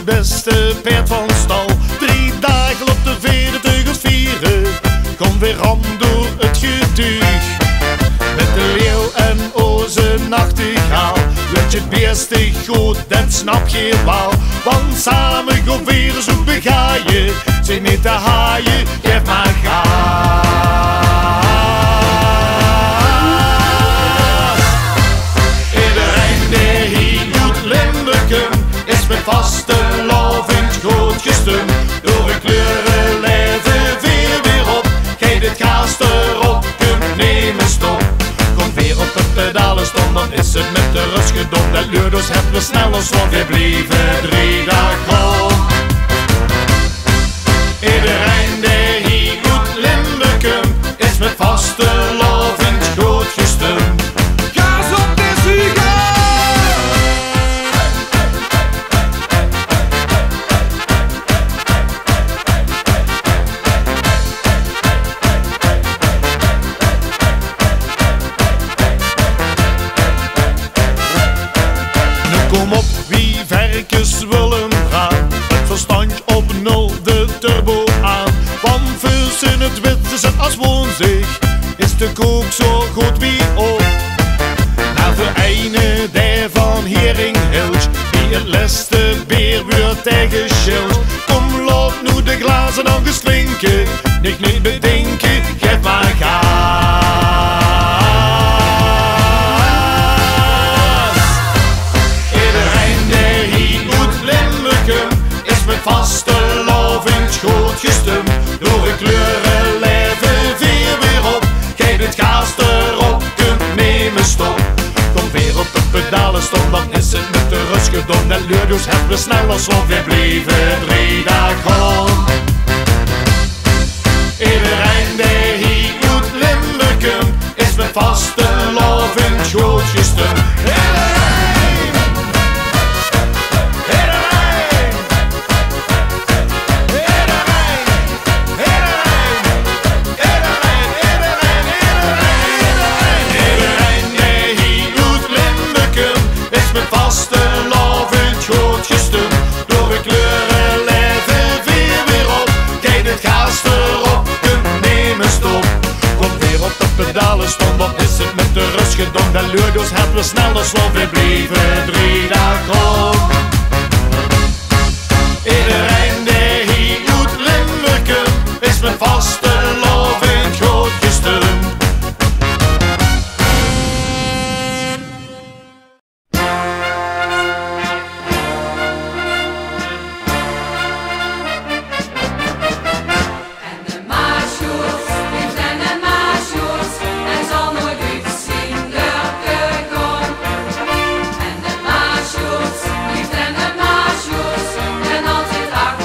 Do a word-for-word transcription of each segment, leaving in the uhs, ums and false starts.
Bèste paerd van stal, drie daag op de veerde teugels viere. Kom weer óm door 't getuug. Mèt de leeuw en ózze nachtegaal. Wèt geer 't bèste good, det snap geer waal. Want same gaon veer ós oet begaaie. Zeen neet te haaie, gaef mer gaas. Ederein dae hie oet Limburgum is mèt vastelaovend good gestump. Door de kleure laeve veer weer op. Geit 't gaas d'rop, kump neet mie stop. Kómp weer op de pedale staon, dan is 't mèt de rös gedaon. Det leurt ós, höb weer snel ós van, veer blieve drie daag gaon. Ederein dae hie oet Limburgum is mèt vastelaovend good gestump. Gaas op de zuge! Noe kóm op, wie verkes wille draan. 't Verstandj op nul, de turbo aan. Want veur zin 't wit is 't as woonsdig, is de kook zo good wie op. Mer veur eine dae van hiering hiltj, wie 't lèste beer wuuertj taenge sjiltj. Kóm, laot noe de glaze dan ins klinke. Neet, neet bedinke, gaef mer gaas. Ederein dae hie oet Limburgum is mèt vastelaovend good gestump. Door de kleure laeve veer weer op. Geit 't gaas d'rop, kump neet mie stop. Kómp weer op de pedale staon, dan is 't mèt de rös gedaon. Det leurt ós, höb weer snel ós van, veer blieve drie daag gaon. Ederein dae hie oet Limburgum is mèt vastelaovend good gestump. Ederein! Ederein! Ederein dae hie oet Limburgum is mèt vastelaovend good gestump. Door de kleure laeve veer weer op. Geit 't gaas d'rop, kump neet mie stop. Kómp weer op de pedale staon, dan is 't mèt de rös gedaon. Det leurt ós, höb weer snel ós van, veer blieve drie daag gaon. Ederein dae hie oet Limburgum is mèt vastelaovend good gestump. En de Maasjoers blief en de Maasjoers, hae zal noeit oet zien dörpke gaon. En de Maasjoers blief en de Maasjoers, en altied ach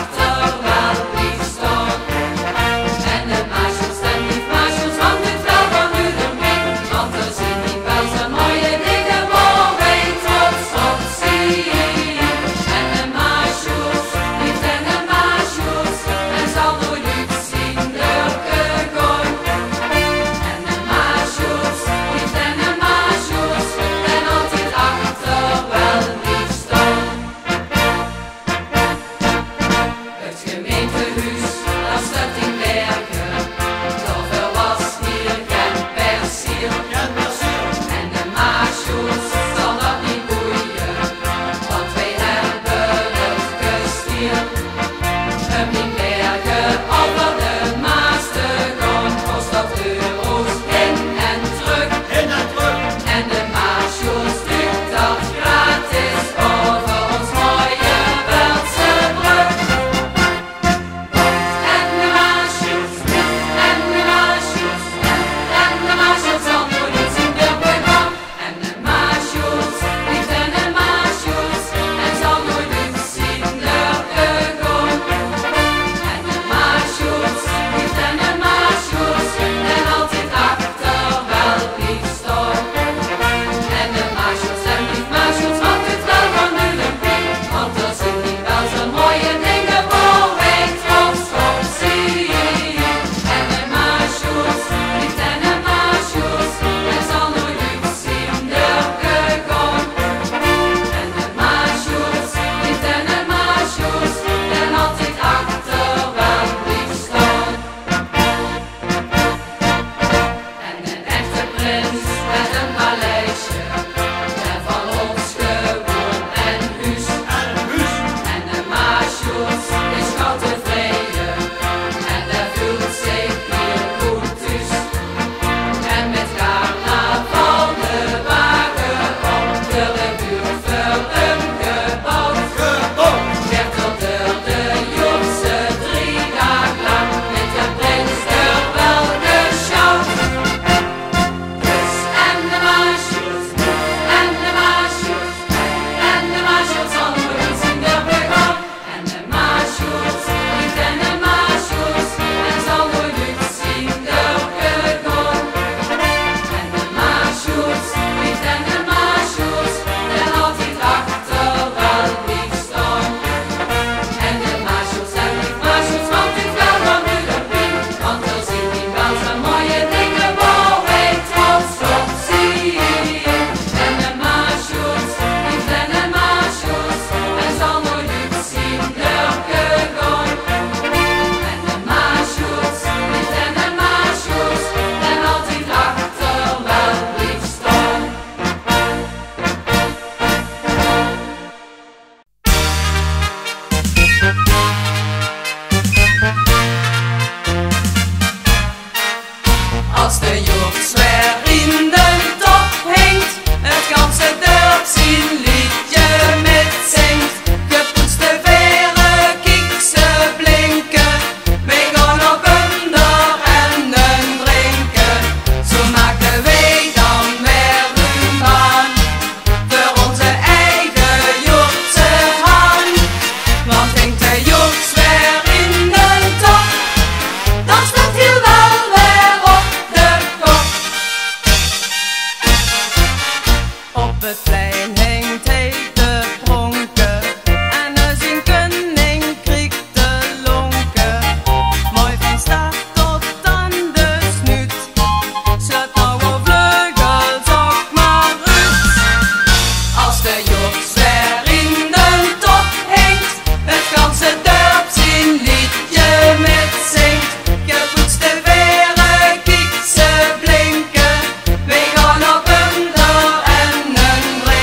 Op 't plein hingk hae te pronke en nao zien keuning kriek te lonke. Mooi van start tot aan de snuut. Slaot noe ow vleugels ouch mer oet. As de Jos weer in de top hingk, 't ganse dörp zien leedje mitzingk. Gepoetste vere, kiek ze blinke, weej gaon op 'm door en 'n drinke.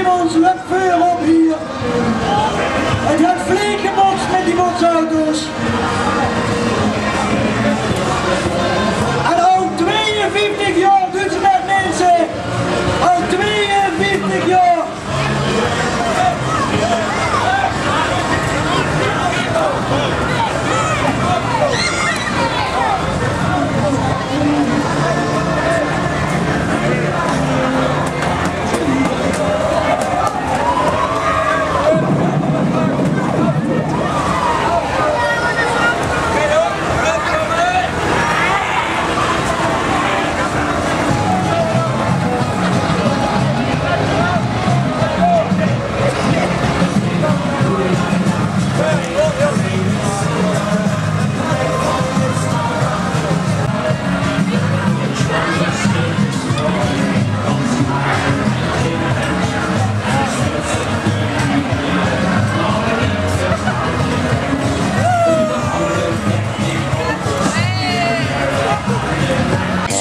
Ons löp veur op hie. Het haet flink gebotst mit die botsauto's. En al tweeënvieftig jaor doon ze det, minse. Al tweeënvieftig jaor.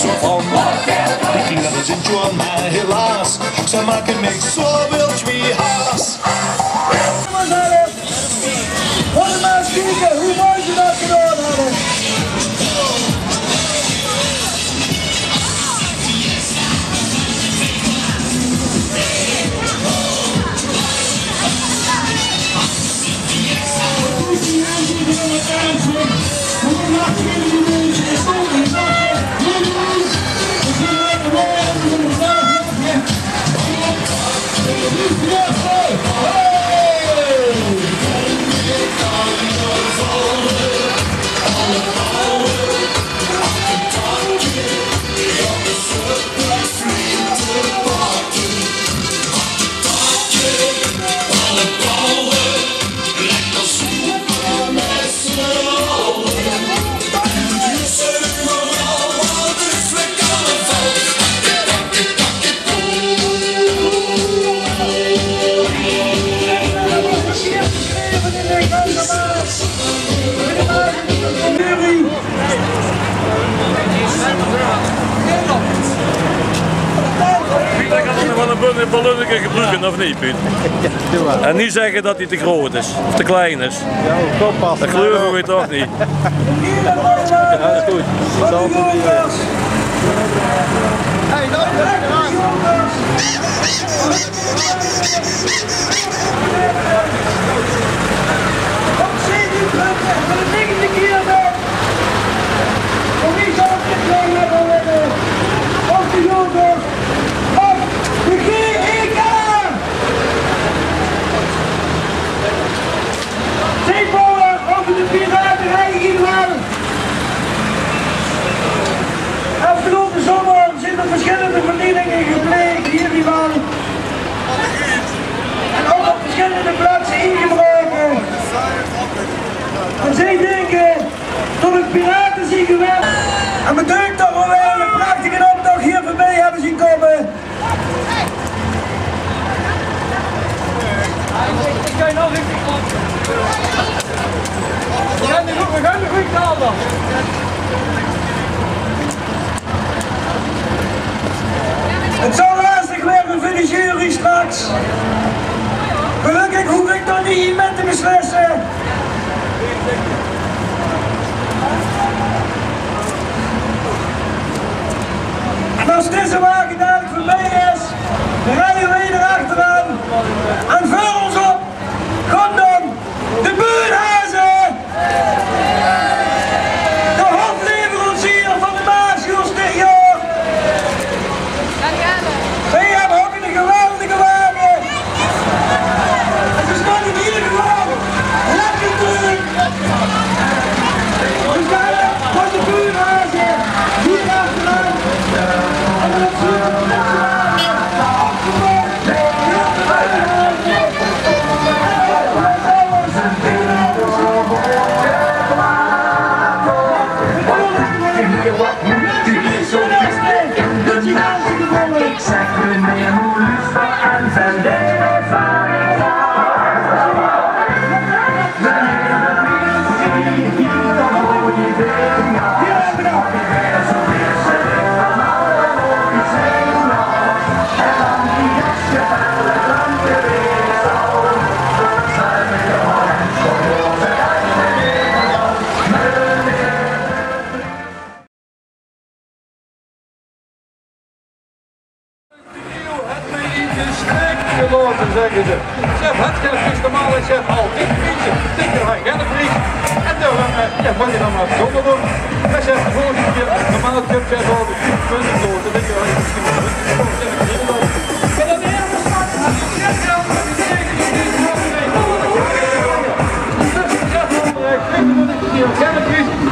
Zo van, die kinder zeen sjoon, mer helaas, ze make mich zo wild wie haas. Laot mer ins kieke wie mooi ze det gedaon höbbe. Piet, dan kan ich nog waal ein ballonneke gebroeke, of neet, Piet? Doe mer. En neet zègke det dae te groot is of te klein is. Ja, kom pas. Det geluive v'r toch neet. Ja, is good. Zal probere. Hey, no, no, no. Zeepbouwer euver de piraterij in Waal. Aafgeloupe zómmer zeen d'r versjillende vernielinge gepleeg hie in Waal. En ouch op versjillende plaatse ingebraoke. En zeej dinke det 't pirate zeen gewaes. En me dunk det v'r weer eine prachtige optoch hie veurbie höbbe zeen kómme. Het zal lastig waere veur de jury straks. Gelökkig hoof ich dan neet mit te beslisse. En es deze wage dalik veurbie is, dan rieje v'r d'r achteraan. En veur ós op kómme dan de Buurhaze, de hofleverancier van de Maasgieërs dit jaor. Veer höbbe ouch ein geweldige wage. En ze staon hie gewoon lekker te doon. Dus dao kómme de Buurhaze hie achteraan. En dan zeen v'r de wage opgebouwd. Stik gelaote, zègke ze. Sjef, het gein pries normaal, sjef, altied pries. Dikke haaj, geine pries. En dan, eh, jao, mót je dan mer zónger doon. Mer sjef, de volgende kier normaal, sjef, al de twintig doon. Dan dink ik, oh, misschien wel twintig. En dan de eerste stap.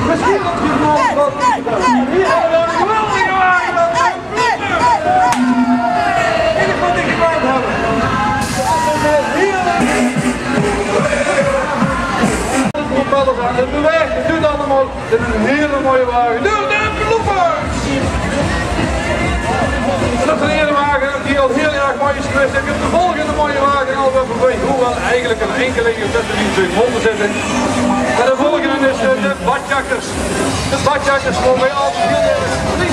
Misschien dat je nog wat. Voetballers aan het bewegen, doet allemaal. Dit is een hele mooie wagen. Door de bloopers! Dat is de ene wagen die al heel erg mooi is geweest. Ik heb de volgende mooie wagen al weer voorbij. Hoewel eigenlijk een enkeling is dat we niet zo in monden zitten. Maar de volgende is eh, de badjakkers. De badjakkers voor bij al die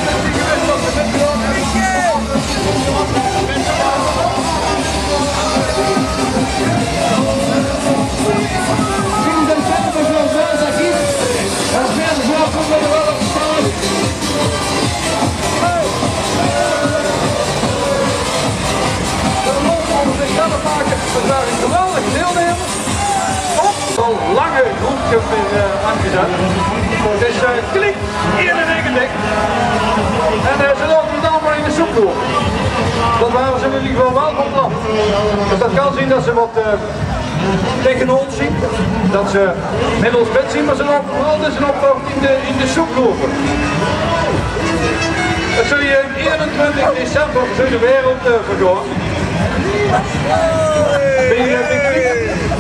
Er waren geweldige deelnemers. Op al lange groepje weer eh, aangezet. Het is eh, klik, eenennegentig. En eh, ze lopen het allemaal in de soep door. Dat waren ze in ieder geval wel van plan. Dus dat kan zien dat ze wat eh, tegen ons zien, dat ze met ons met zien, maar ze lopen vooral dus een optocht in de, in de soep lopen. Dat zul je eenentwintig december zo de wereld eh, vergaan. Ben je, ben je,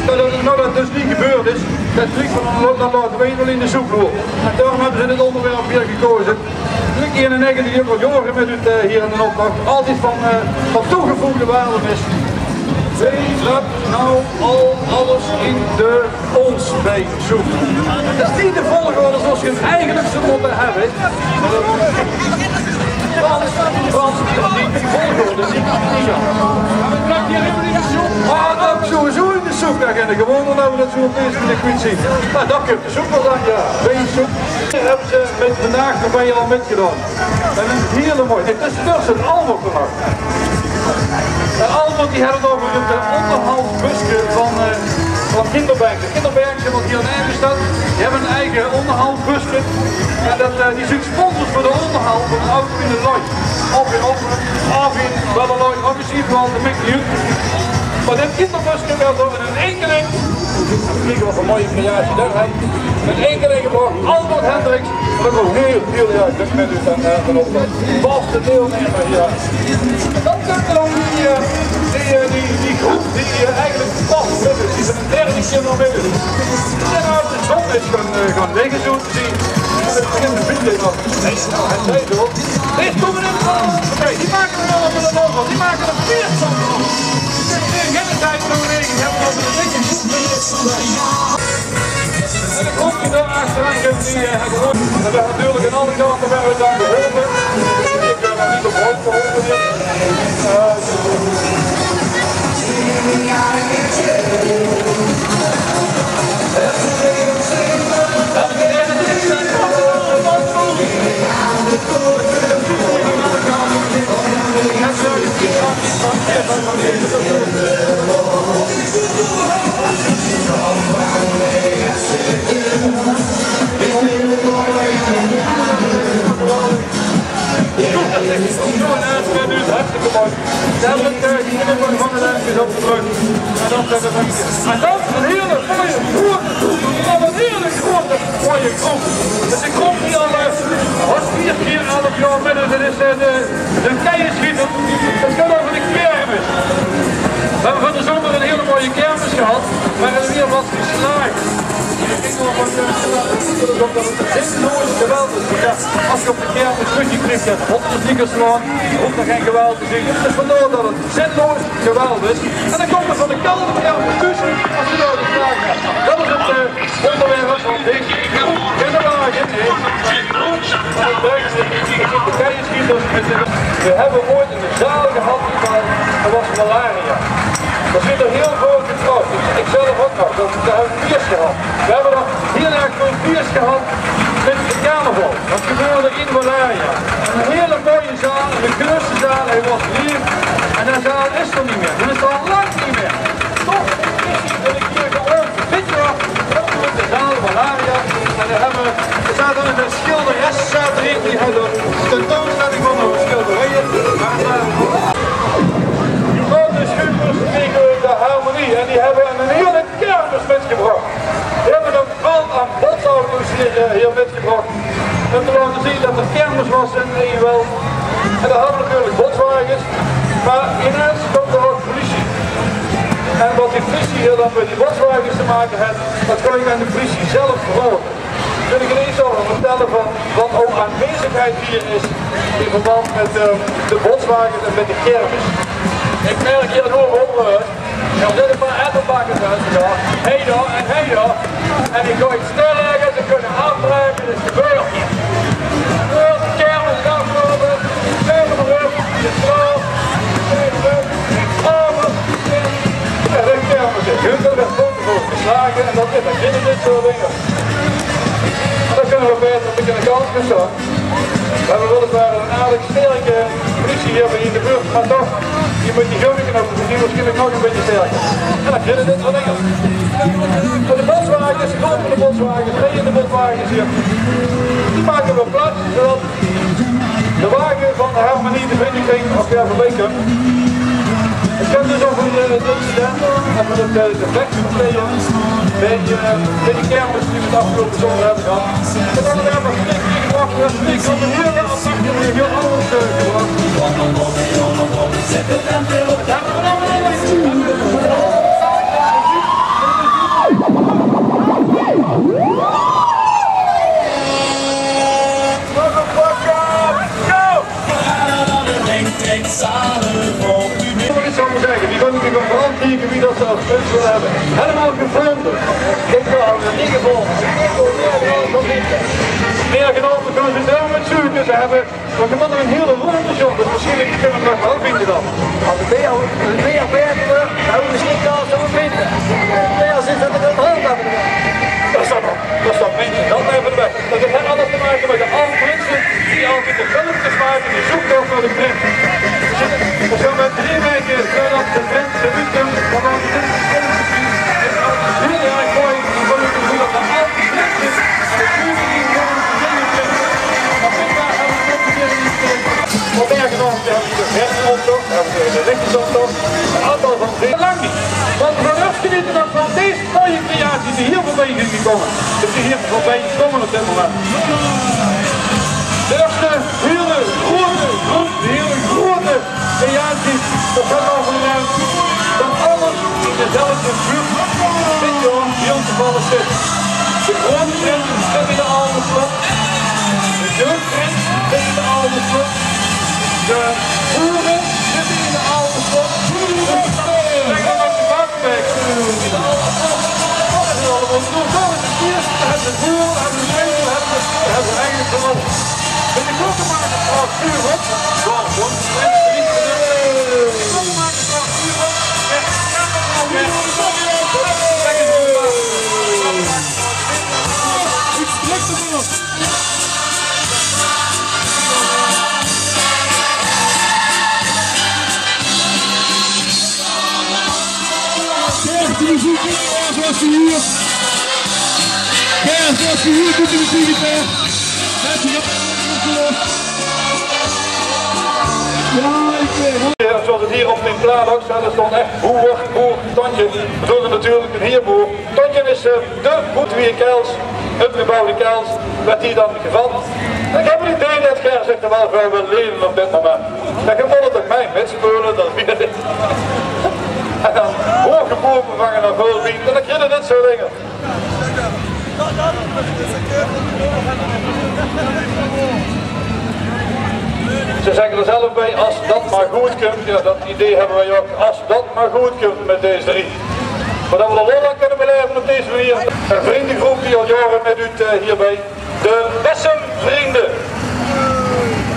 nou, dat, nou, dat dus niet gebeurd is, dat klinkt van, dan laten we wel in de soep lopen. En daarom hebben ze dit onderwerp weer gekozen. Klik hier in eigen die juffrouw Jorgen met u eh, hier in de optocht. Altijd van, eh, van toegevoegde waarde is. Wie loopt nou al alles in de ons bij zoek? Het is niet de volgorde zoals je het eigenlijk zou moeten hebben. Frans, Frans, die, die volgorde, die, die, ja. Blijf hier even in de soep. Ah, dat sowieso in de soep. Daar gaan we gewoon, dat we dat zo op deze manier kwijt zien. Maar dat kun je soep wel dan, ja. Bij soep. Hebben ze met vandaag erbij al metgedaan. En een hele mooie. Dit is dus een Albert vandaag. En Albert die had het over het eh, onderhaalbuske van, eh van Kinderberg. De Kinderberg, wat hier in Eindhoven staat, die hebben een eigen onderhaalbuske. En dat, eh, die zijn sponsors voor de onderhaal van Auto in de Looi. Of in Opperen, of in Wellerlooi, of in Siebrand, dat maakt niet uit. Maar dit kinderbuske werd door een enkeling. Kijk wat een mooie creatie daar hangt. Een enkeling gebracht, Albert Hendricks. Dat is ook heel, heel erg druk met u van, eh, van op. Vaste deelnemer, ja. En dan komt er dan die, eh, die, eh, die, die groep die eh, eigenlijk pas met is. Die zijn de derde keer nog met is. Die zijn uit de zon is gaan, eh, gaan liggen zo te zien. En het begint te vinden van, nee, nou, het zijn zo. Deze komen in de bal. Oké, die maken er wel op de bal van. Die maken er veer van. Die zijn geen tijd voor regen. Die hebben nog een beetje. En dan komt hij daar achteraan, komt hij, eh, het hoort. En we hebben natuurlijk een andere kant, daar werden we dan geholpen. Ik ben er niet op hoogte geholpen. Eh, En dat is een hele mooie groep. Wat een hele grote mooie groep. Dus ik kom hier al eh, wat vier keer elf jaar midden. Dat is eh, de, de keiersgieter. Dat gaat over de kermis. We hebben van de zomer een hele mooie kermis gehad, maar het weer was geslaagd. Ik denk wel van, eh, dat het zinloos geweld is. Ja, als je op de kermis ruzie krijgt, ja, dan moet je niet gaan slaan. Hoeft er geen geweld te zien. Dus vandaar dat het zinloos geweld is. En dan komt er van de koude kermis tussen, als je daar de vraag hebt. Dat is het eh, onderwerp van deze groep. Kinderwagen, hè? De keiersgieters met de, we hebben ooit een zaal gehad, die was, er was malaria. Er zit er heel veel getrouwd. Ik zelf ook nog, dat, daar heb ik feest gehad. We hebben nog heel erg veel feest gehad met de carnaval. Dat gebeurde in malaria. Een hele mooie zaal, de grootste zaal, hij was hier. En De zaal is d'r neet mieë. Dat is al lang neet mieë. Toch is die in de kierke oop. Dit jaor opene v'r de zaal van Lariat. En dao höbbe v'r, d'r zaot ein sjilderes, zaot d'r in, die haet ein tentoonstelling van häör sjilderieje. Mer, eh, Grote Schuurpers krege de harmonie en die höbbe ein hiel kermis mitgebrach. Die höbbe ein veld aan botsauto's hie, eh, hie mitgebrach. Óm te laote zeen det d'r kermis waas in Ejuwel. En dao hadde v'r natuurlik botswages. Mer inens kump d'r ouch pliesie. En waat die pliesie hie dan mit die botswages te make haet, det kós ich aan de pliesie zelf vraoge. Wil ich ineens al vertèlle van waat ouch aanwezigheid hie is in verband mit, eh, de botswages en mit de kermis. Ich merk hie ein hoop onrust. D'r zitte ein paar etterbakkers in, jao. Hie dao en hie dao. En ich gaon 't stillegke, ze kinne aafbraeke, det is gebeurd. Gebeurd, de kermis is aafgeloupe, de kermis is klaor, de kermis is klaor. En de kermis is hielemaol weer good geslaag en det is, det zeen dit soort dinger. Mer dan kinne v'r baeter ein bietje aan de kant gaon staon. V'r höbbe weliswaar ein aardig sterke pliesie hie bie in de buurt, mer toch, die mót die gummi knóppe, die mót waarschijnlik nog ein bietje sterker. Jao, det zeen dit soort dinger. Veur de botswages, de kómmende botswages, riejende botswages hie, die make v'r plaats, zoedet de wage van de harmonie, de Vindekring, ouch weer veurbie kump. Ich höb 't dus euver, eh, 't incident, euver 't, eh, de vechtpartij bie, eh, bie de kermis die v'r 't aafgeloupe zóndig höbbe gehad. En dan weer nog flink ingebrach, weer flink van de hiele aparte, hiel angers, eh, gebrach. Motherfucker, go! Wat ich zou zègke, die kónne die gewoon kieke wie det ze es prins wille höbbe. Hielemaol gevónje. Ich höb 'm neet gevónje. Mieë genaote kónne ze dao mit zoeke, ze höbbe, mer ze mótte ein hiel rónde sjoon, dus waarschijnlik kinne v'r 'm nog waal vinje dan. Es 't weer, es 't weer baeter weurt, dan höbbe v'r misschien kans det v'r 'm vinje. Jao, zit det in 't rond. Det is dan, det is dan, minse, det effe weg. Det haet alles te make mit de aw prinse die altied de filmkes make, de zoektoch nao de prins. D'r zeen mer drie waeke veurdet de prins d'roet kump, want dan is 't hiel erg mooi. Die wille de aw prinse, de keuning, de keuning, de prins. Wat erg enorm, v'r höbbe de hertenoptoch, v'r höbbe de lichtjesoptoch, ein aantal van de lang neet. Want v'r gaon effe geniete van dees mooie creatie die hie veurbie is gekómme. Det die hie veurbie kómme op dit moment. De ierste hiele groeate, groep, de hiele groeate creatie, det geit euver de rest. Det alles in dezelfde buurt dit jaor hie toevallig zit. De groeate prins zit in de Alderslot. De jeugdprins zit in de Alderslot. De boere zitte in de Alderslot. Trèk mer de bakpek. Allemaol door. Veur 't ierst höbbe de boere, höbbe de prins, höbbe de, höbbe eigelik van alles. Mit de klokkemakers, oh, vuur op. Jao, dan de prins. De klokkemakers, oh, vuur op. Jao, jao, jao. Kijk ens op. Kerstmuziek, kerstmuziek hie. Kerstmuziek hie, doe die muziek, hè. Jao, ich, eh, zoeas 't hie op mien plaat ouch steit, d'r stóng ech boer, boer, Tontje. V'r bedoele natuurlik d'n hieëboer. Tontje is, eh, de boer, twieë kels, opgebouwde kels, waert hie dan gevat. Ich höb 't idee det Ger zich d'r waal veur wil lene op dit moment. Det gebeurt op mien mitspeule, det weit ich. En dan hoge boer vervange nao veul wiet, en dan kriege v'r dit soort dinger. Ze zègke d'r zelf bie, es det mer good kump. Jao, det idee höbbe veer ouch. Es det mer good kump mit dees drie. Mer det v'r d'r lol aan kinne belaeve op dees maneer. Ein vrundegroep die al jaore mitduit, eh, hie bie de Bessem Vrunde.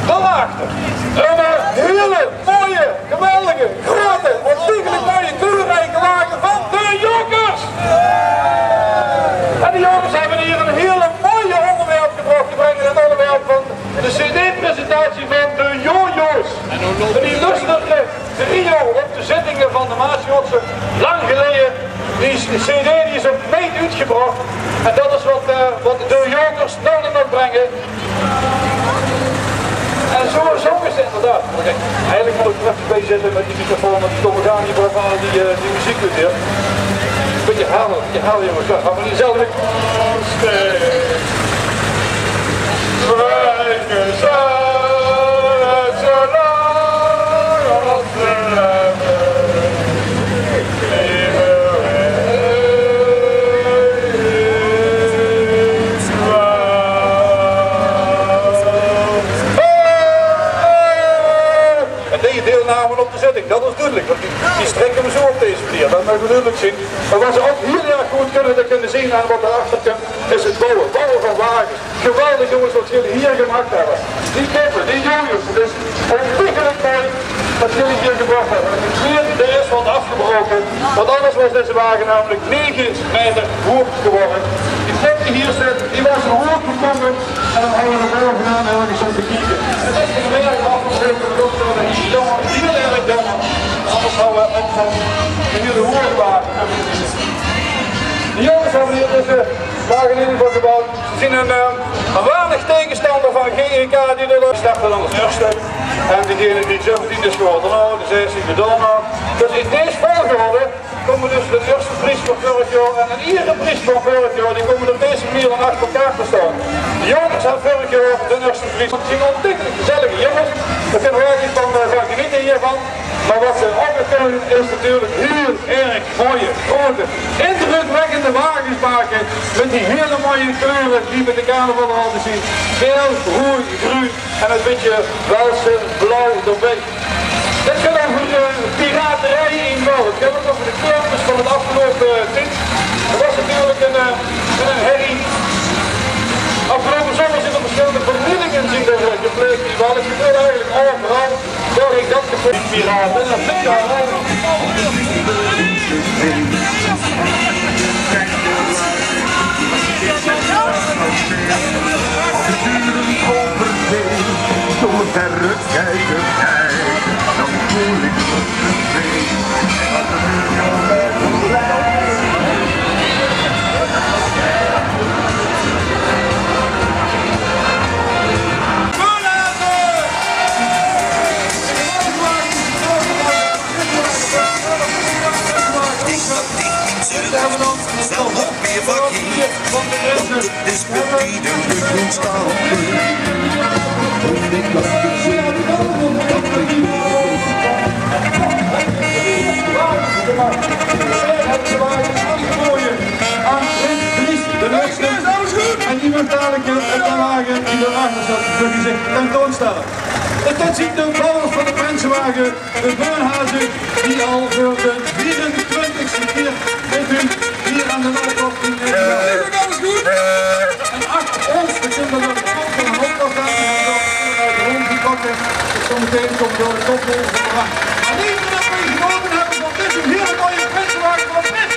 Dao achter ein hiele mooie, geweldige, groeate, ontiegelijk mooie, kleurrijke wage van de Jokers. En de Jokers höbbe hie ein hiel mooi óngerwerp gebrach. Die bringe 't óngerwerp van de cd-presentatie mit. De Jojo's. Een illustere trio op de zittingen van de Maasjotse. Lang geleje. Die cd die is op meet oetgebrach. En dat is wat, eh, wat de Jojo's noe nog brengen. En zo, zo is het inderdaad. Eigenlijk moet ik er even bij zitten met die microfoon, want die komen gaan niet boven al die, eh, die muziek weer. Beetje halen, beetje halen, jongens. Ja, gaan we niet zelf in. En die deelname op de zitting, dat is duidelijk, want die, die strekken we zo op deze manier, dat mogen we duidelijk zien. Maar wat ze ook heel erg goed kunnen, dat kunnen zien aan wat erachter komt, is het bouwen. Bouwen van wagens. Geweldig, jongens, wat jullie hier gemaakt hebben. Die kippen, die Jojo's, het is ontiegelijk mooi wat jullie hier gebracht hebben. Het is weer, er is wat afgebroken, want anders was deze wagen namelijk negen meter hoog geworden. Die pop die hier zit, die was hoog gekomen en dan hadden we er bovenaan ergens op te kijken. Het is een erg afgebroken, dat is jammer, heel erg jammer. Anders hadden we ook van de hele hoge wagen kunnen zien. De jongens hebben hier dus de wagen in ieder geval gebouwd. Ze zien een, eh, een weinig tegenstander van G E K die er starten dan als eerste. En degene die zeventiende is geworden, nou, de zestiende dan nog. Dus in deze volgorde komen dus de eerste prijs van vorig jaar en een eerste prijs van vorig jaar. Die komen op deze manier dan achter elkaar te staan. De jongens hadden vorig jaar de eerste prijs. Het zijn ontzettend gezellige jongens. Daar kunnen we eigenlijk van, eh, van genieten hiervan. Maar wat ze ook nog kunnen is natuurlijk heel erg mooie, grote, indrukwekkende wagens maken. Met die hele mooie kleuren die we de carnaval hadden zien. Geel, rood, groen en een beetje Welse blauw erbij. Het gaat over, eh, piraterij in Wal. Het gaat ook over de kermis van het afgelopen, eh, tijd. Er was natuurlijk een, eh, een herrie. Afgelopen zomer zijn er verschillende vernielingen zien er, eh, gepleegd in Wal. Het gebeurde eigenlijk overal. Sorry, dat gebeurt hier al. En die mag dadelijk, eh, op de wagen die erachter zit, voor zich tentoonstellen. En dit zien de bouwers van de Prinsenwagen, de Beunhazen, die al voor de vierentwintigste keer dit doen hier aan de Noordkop in Nederland. En achter ons, we kunnen dan ook van Hoogland uit rondgetrokken. Zometeen komen we door de kop heen. Maar niet dat we genoten hebben van deze hele mooie Prinsenwagen van Prins.